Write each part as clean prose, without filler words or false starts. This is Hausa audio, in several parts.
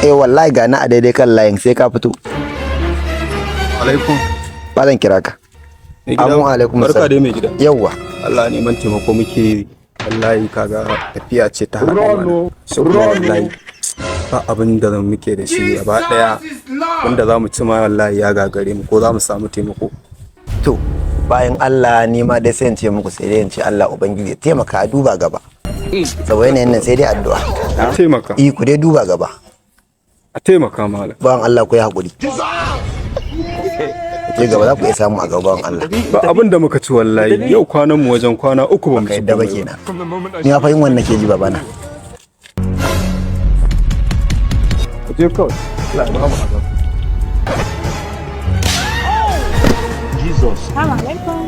Eh wallahi, ga na a daidai kan layin, sai ka fito. Alaikum. Ba zan kira ka. Mai gida, Amin, alaikum barka salam. dai, mai gida. Yawwa. Allah, neman taimako muke wallahi. Kaga tafiya ce ta haɗu mana. Su kuma wallahi ba abin da muke da shi gaba ɗaya wanda za mu ci ma, wallahi ya gagare mu. Ko za mu samu taimako? To bayan Allah, ni ma dai sai in ce muku, sai dai in ce Allah ubangiji ya taimaka, a duba gaba, saboda yanayin nan sai dai addu'a. A taimaka. I, ku dai duba gaba. A taimaka, malam. Bayan Allah, ku yi hakuri, ku je gaba, za ku iya samu a gaban Allah. Ba abin da muka ci wallahi, yau kwanan mu wajen kwana 3 ba mu ka ci yadda ba komai. Kenan ni ma fa yin wannan ke ji, babana. Ku je kawai, Allah ya ba mu azaba. Assalamu alaikum.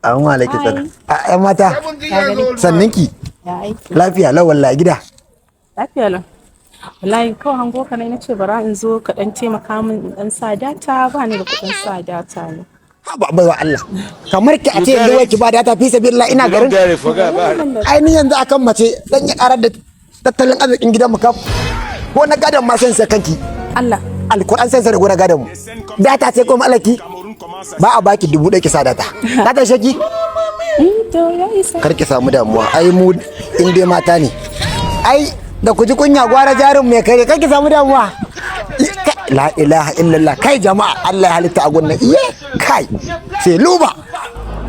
An wa alaiki Hi. tsaka a ƴan mata. Ya gari? Sanninki. Ya aiki? Lafiya lau wallahi, gida? Lafiya lau. Wallahi kawai hango ka na ce bara in zo ka dan taimaka min in dan sa data, ba ni da kuɗin sa data ne. Haba baiwa Allah, kamar ki a ce yanzu wai ki ba data fi sabilillah, ina garin ai ni yanzu akan mace zan yi karar da tattalin arzikin gidanmu kaf, ko na gadon ma sai kanki. Allah? Alkur'an, sai sai da gona gadon mu. Data sai kuma alaki ba a baki 1000 ki sa data, data shaki. To ya isa. Kar ki samu damuwa, ai mu in dai mata ne, ai da ku ji kunya gwara jarin mai kare. Kar ki samu damuwa. La ilaha illallah, kai jama'a, Allah ya halitta a gunnan iye kai sai luba.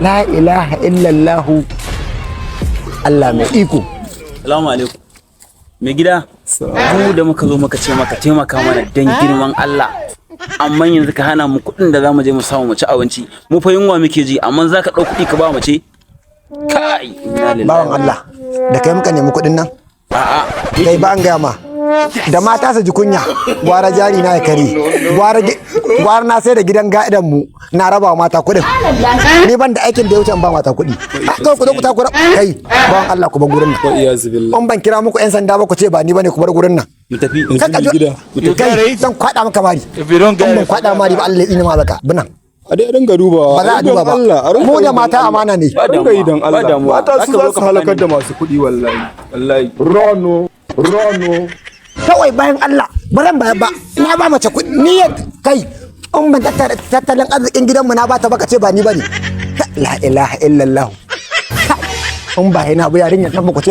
La ilaha illallah, Allah mai iko. Salamu alaikum. Mai gida, mu da muka zo muka ce maka taimaka mana don girman Allah. Amma yanzu ka hana mu kuɗin da za mu je mu samu mu ci abinci. Mu fa yunwa muke ji, amma za ka ɗau kuɗi ka ba mu ce? Kai, inna lillahi. Bawan Allah, da kai muka nemi kuɗin nan? A'a. Kai ba, an gaya ma da mata su ji kunya gwara jari na ya kare, gwara na sai da gidan ga'idan mu na raba wa mata kuɗin. Ni ban da aikin da ya wuce in ba mata kuɗi. A kawai ku zo ku takura. Kai bawan Allah, ku bar gurin nan. Wa iyazu billah. In ban kira muku yan sanda ba, ku ce ba ni bane. Ku bar gurin nan. Mu tafi. Kar ka mai gida. Kai, zan kwada maka mari. In ban kwada mari ba, Allah ya tsine ma baka binan. A dai ringa dubawa. Ba za a Don duba ba. Allah, a ringa Mu yi da don mata Allah. amana ne. A ringa yi don Ba Allah. damuwa. Mata Za su ka za zo su ka halakar faɗa da masu kuɗi wallahi, wallahi. Kawai bayan Allah, ba zan bayar ba. Na ba mace kuɗi ni kai, in ban tattara tattalin arzikin gidanmu na bata baka ce ba ni bane. La ilaha illallah. In ba ina bu yarinyar nan ba, ku ce.